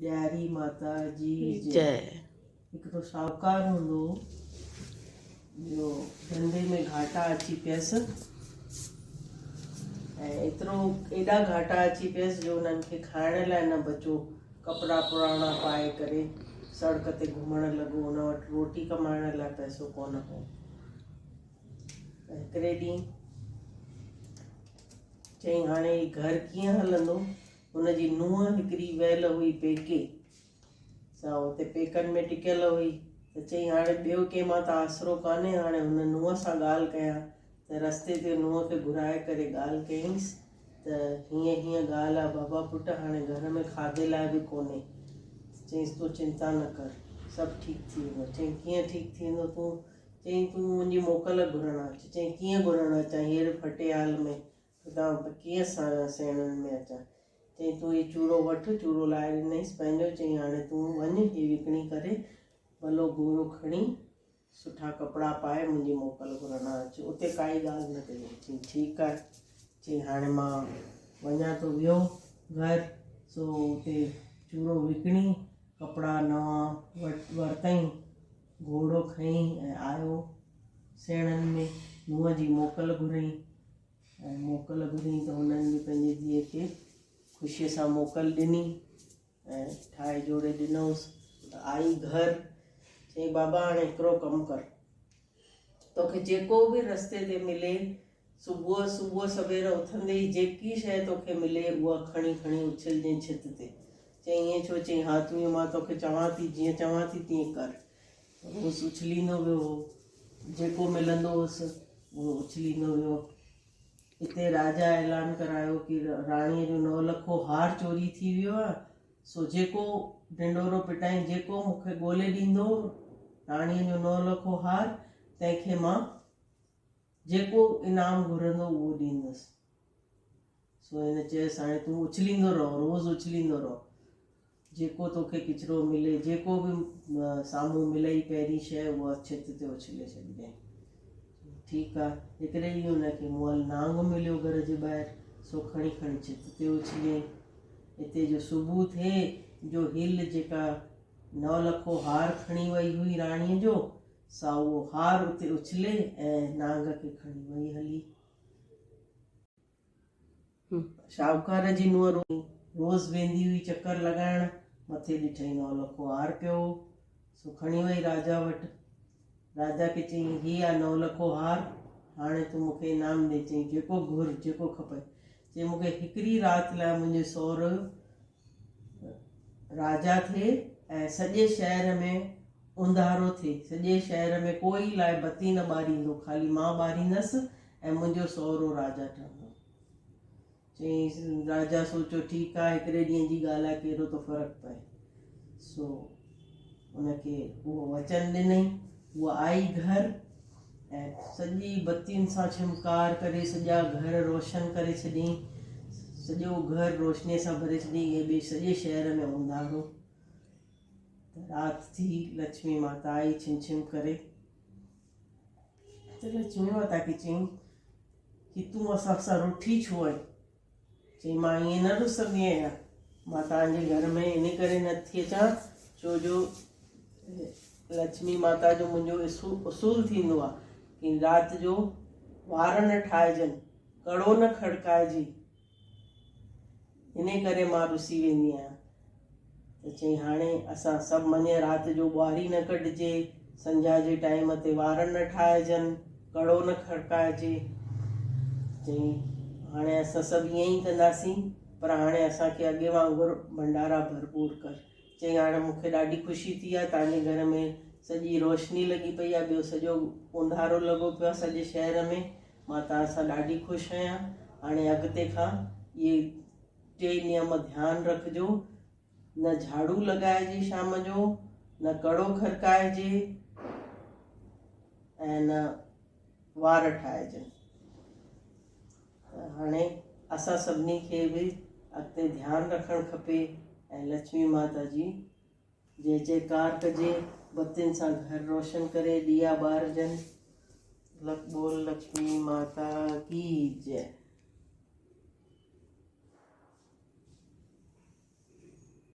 ڏياري ماتا جي جئ. هڪڙو شاهوڪار هوندو هو جو ڌنڌي ۾ گهاٽا اچي پيس ۽ ايترو ايڏا گهاٽا اچي پيس جو انهن کي کائڻ لاء نه بچو. ڪپڙا پراڻا پائي ڪري سڙڪ تي گهمڻ لڳو. ان وٽ روٽي ڪمائڻ لاء پئسو ڪونه هو. ته هڪڙي ڏينهن چيائين هاڻي هي گهر ڪيئن هلندو؟ هن جي نونهن هڪڙي ويل هئي پيڪي، سا اتي پيڪن ۾ ٽڪيل هئي ته چيائين هاڻي ٻيو ڪنهن مان ته آسرو ڪانهي هاڻي هن نونهن سان ڳالهه ڪيان ته رستي تي نونهن کي گهرائي ڪري ڳالهه ڪيائينس ته هيئن هيئن ڳالهه آ بابا پٽ هاڻي گهر ۾ کاڌي لاء به ڪونهي. چيائينس تون چنتا نه ڪر سڀ ٺيڪ ٿي ويندو. چيائين ڪيئن ٺيڪ ٿي ويندو تون چيائين تون منهنجي موڪل گهرڻ اچ. چيائين ڪيئن گهرڻ اچان هير ڦٽي حال ۾ تان ڪيئن سيڻن ۾ اچان. چيائين تون هي چوڙو وٺ. چوڙو لاهي ڏنائينس پنهنجو. چيائين هاڻي تون وڃ هي وڪڻي ڪري ڀلو گورو کڻي سٺا ڪپڙا پائي منهنجي موڪل گهرڻ اچ. اتي ڪائي ڳالهه نه ڪجانء. چيائين ٺيڪ آهي. چيائين هاڻي مان وڃان ٿو ويو گهر سو اتي چوڙو وڪڻي ڪپڙا نوان ورتائين. گهوڙو کنئي ۽ آيو سيڻن ۾ نونهن جي موڪل گهرئين ۽ موڪل گهرئين ته هنن به پنهنجي ڌيء کي خوشيء سان موڪل ڏني ۽ ٺاهي جوڙي ڏنوس ته آئي گهر چيائين بابا هاڻي هڪڙو ڪم ڪر توکي جيڪو به رستي تي ملي صبح صبح سوير اٿندي ئي جيڪي شيء توکي ملي اها کڻي کڻي اڇلجين ڇت تي. چيائين ائين ڇو؟ چيائين ها تون مان توکي چوان ٿي جيئن چوان ٿي تيئن ڪر. روز اڇليندو ويو هو. جيڪو ملندو هوس اهو اڇليندو ويو. اتي راجا اعلان ڪرايو ڪي راڻيء جو نولکو هار چوري ٿي ويو آهي سو جيڪو ڍنڍورو پٽائين جيڪو مون کي ڳولي ڏيندو راڻيء جو نولکو هار تنهن کي مان جيڪو انعام گهرندو اهو ڏيندس. سو هن چيس، هاڻي تون اڇليندو رهه، روز اڇليندو رهه. جيڪو توکي ڪچرو ملي، جيڪو به سامهون ملئي پهرين شيء اها ڇت تي اڇلي ڇڏجانء. ٺيڪ آ. هڪڙي ڏينهن هن کي مئل نانگ مليو گهر جي ٻاهر، سو کڻي کڻي ڇت تي اڇليائين. اتي جو صبح ٿئي جو هيل جيڪا نولکو هار کڻي وئي هئي راڻيء جو، سا اهو هار اتي اڇلي ۽ نانگ کي کڻي وئي هلي. شاهوڪار جي نونهن روز ويندي هئي چڪر لڳائڻ، مٿي ڏٺائين نولکو هار پيو هو، سو کڻي وئي راجا وٽ. راجا کي چيائين، هي آ نولکو هار، هاڻي تون مون کي انعام ڏي. چيائين، جيڪو گهر، جيڪو کپئي. چيائين، مون کي هڪڙي رات لاء منهنجي سهرو راجا ٿئي ۽ سڄي شهر ۾ اونڌارو ٿئي، سڄي شهر ۾ ڪوئي لاء بتي نه ٻاريندو، خالي مان ٻاريندس ۽ منهنجو سهرو راجا ٺهندو. چيائين، راجا سوچيو ٺيڪ آهي، هڪڙي ڏينهن جي ڳالهه آهي، ڪهڙو ٿو فرق پئي. سو ان کي اهو وچن ڏنائين. هوء آئي گهر ۽ سڄي بتين سان ڇمڪار ڪري سڄا گهر روشن ڪري ڇڏيائين. سڄو گهر روشنيء سان ڀري ڇڏيائين ۽ ٻئي سڄي شهر ۾ اونداهو. ته رات ٿي، لڇمي ماتا آئي ڇم ڇم ڪري. ته لڇمي ماتا کي چيائين ڪي تون اسان سان روٺي ڇو آهين؟ چيائين مان ائين نه رسندي آهيان، مان توهان جي گهر ۾ ان ڪري نه ٿي اچان ڇو جو لڇمي ماتا جو منهنجو اصول ٿيندو آهي ڪي رات جو وار نه ٺاهجن، ڪڙو نه کڙڪائجي. انهي ڪري مان رسي ويندي آهيان. ته چيائين هاڻي اسان سڀ مڃي رات جو ٻهاري نه ڪڍجي، سنجها جي ٽائيم تي وار نه ٺاهجن، ڪڙو نه کڙڪائجي. چيائين هاڻي اسان سڀ ائين ئي ڪنداسين، پر هاڻي اسان کي اڳي وانگر ڀنڊارا ڀرپور ڪر. چيائين هاڻي مون کي ڏاڍي خوشي ٿي آهي، توهان جي گهر ۾ سڄي روشني لڳي پئي آهي، ٻيو سڄو اونڌارو لڳو پيو آهي سڄي شهر ۾. مان توهان سان ڏاڍي خوش آهيان. هاڻي اڳتي کان اهي ٽي نيم ڌيان رکجو، نه جهاڙو لڳائجي شام جو، نه ڪڙو کرڪائجي ۽ نه وار ٺاهجن. ته هاڻي اسان سڀني کي به اڳتي ڌيان رکڻ کپي ۽ لڇمي ماتا جي جئه جئڪار ڪجي، بتين سان گهر روشن ڪري ڏيئا ٻارجن. لک ٻول لڇمي ماتا ڪي جئه.